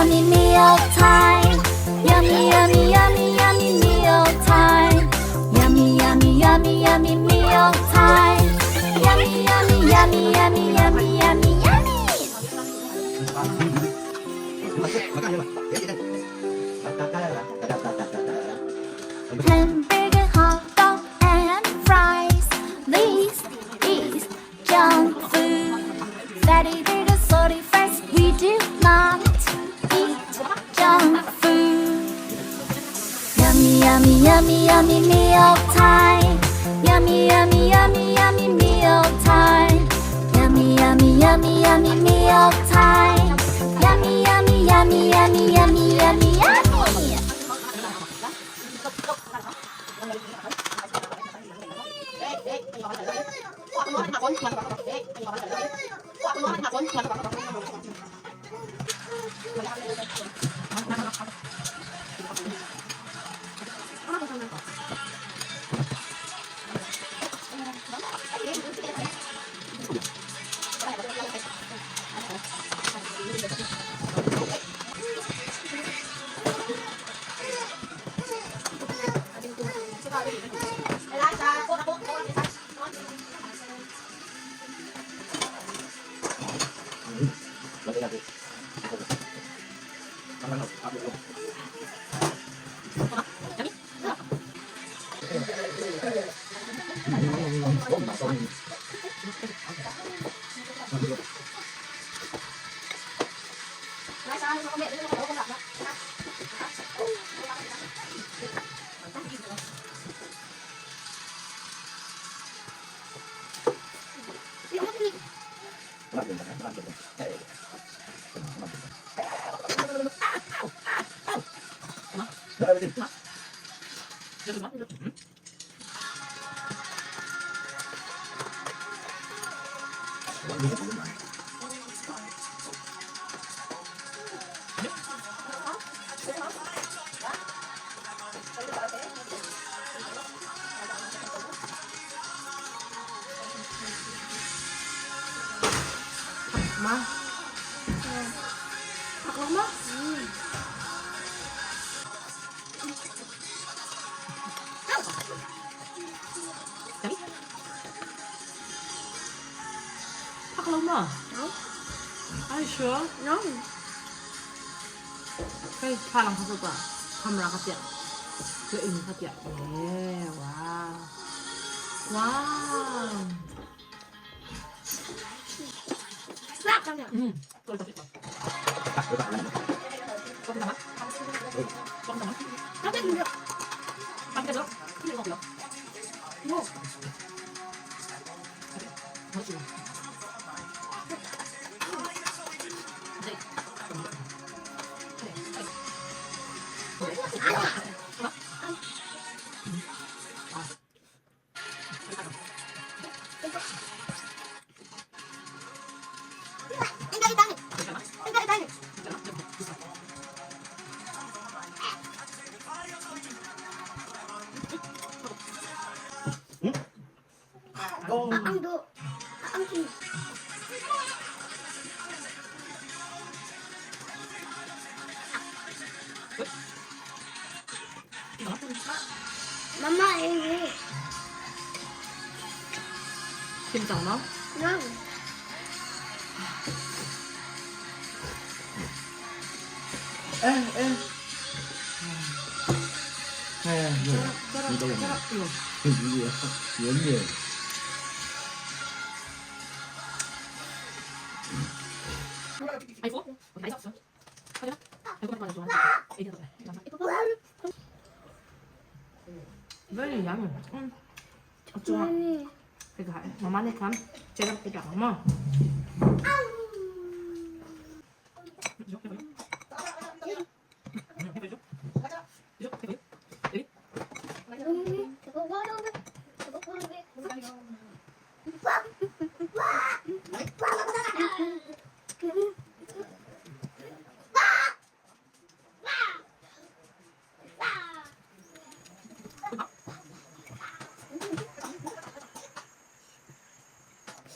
yummy meal time. Yummy, yummy, yummy, yummy meal time. Yummy, yummy, yummy, yummy meal time. Yummy, yummy, yummy, yummy, yummy, yummy, yummy. Hamburger, hot dog, and fries. This is junk food. Fatty burger, salty fries. We do not eat junk food. Yummy, yummy, yummy, yummy meal time. Yummy, yummy, yummy, yummy meal time. Yummy, yummy, yummy, yummy meal time. Yummy, yummy, yummy, yummy, yummy, yummy, yummy. Ma? Thak lo ma? Thak lo ma? No. Are you sure? No. Hey, thlalang kha pa. Camera kha piah. Ka inn kha piah. Eh, wow. Wow. Mama ei Kim cang maw? No. Eh, eh. Eh, 你都有，圆圆。 Very yummy. 做，这个还妈妈你看，这个比较嘛。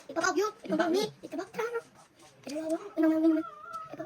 It's about you, it's about me, it's about Tana. It's about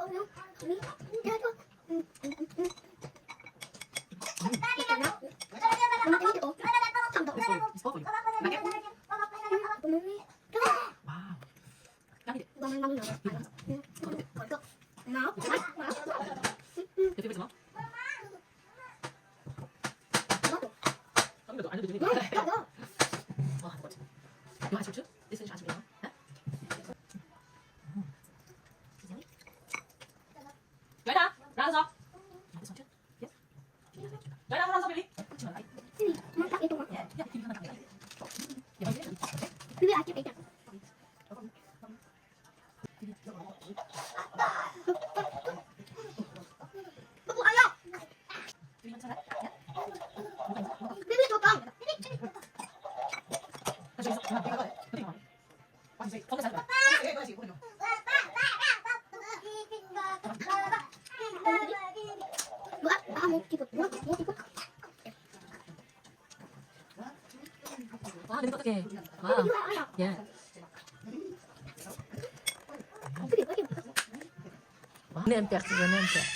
Nih an pek cucu nih an pek.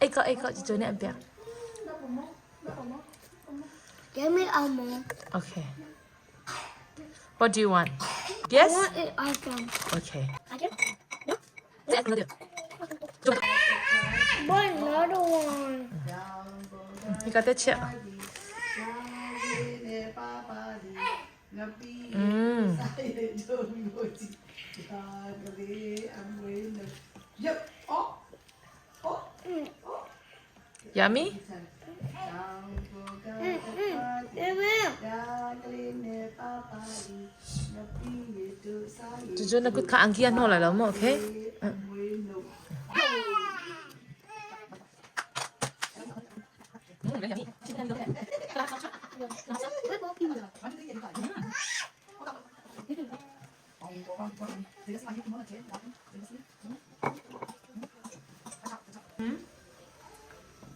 Ei ko ei ko cucu nih an pek. Give me almond. Okay. What do you want? Yes? I want it almond. Okay. But another one. You got the chip. Mm. Yummy? Cucu na kut kha angki an hnaw lai lo maw, okay?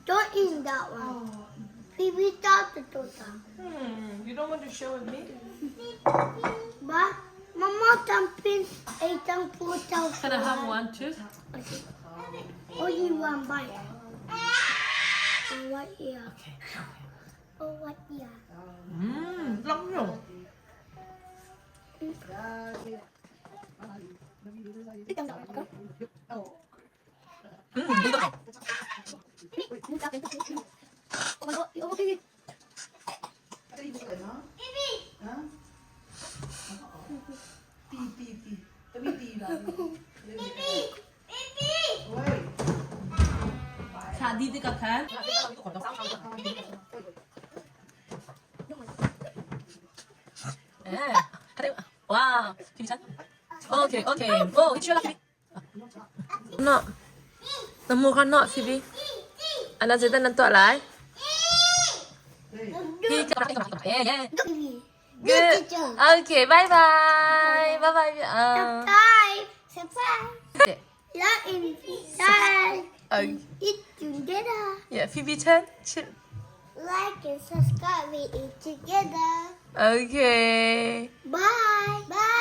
Don't eat that one. Baby You don't want to share with me? Ba, Mama dumping a dump Can I have one too? Only one bite. Oh, what yeah. Okay. Oh, what yeah. Lắm rồi. Kha di ti ka khan. Wow. Okay, okay. Oh, it's your lucky. No. Na mu kha no Phoebe. Ana zeidah nan tuah lai? Good. Okay, bye bye. Bye bye. Subscribe. Subscribe. Like and subscribe. Eat together. Yeah, Phoebe Chen. Chim. Like and subscribe. We eat together. Okay. Bye. Bye.